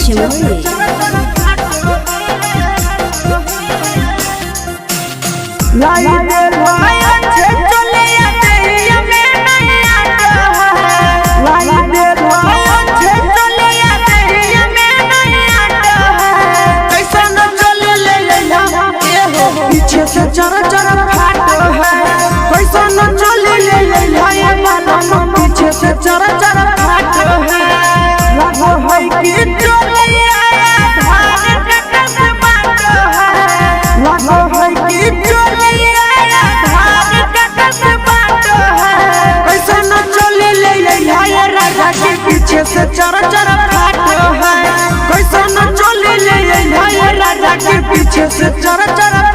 Chamoli. लाई दे लाया छे चलिया देहिया में नहीं आता है। लाई दे लाया छे चलिया देहिया में नहीं आता है। कैसा न चले ले लैया ए हो पीछे से चर चर फाट है। कैसा न चले ले लैया ए मामा पीछे से चर चर फाट है। लगो है कि चलिया धान कटक बाट है। लगो है कि चलिया धान कटक बाट है। कैसा न चले ले लैया ए राजा के पीछे से चर चर फाट है। कैसा न चले ले लैया ए राजा के पीछे से चर चर।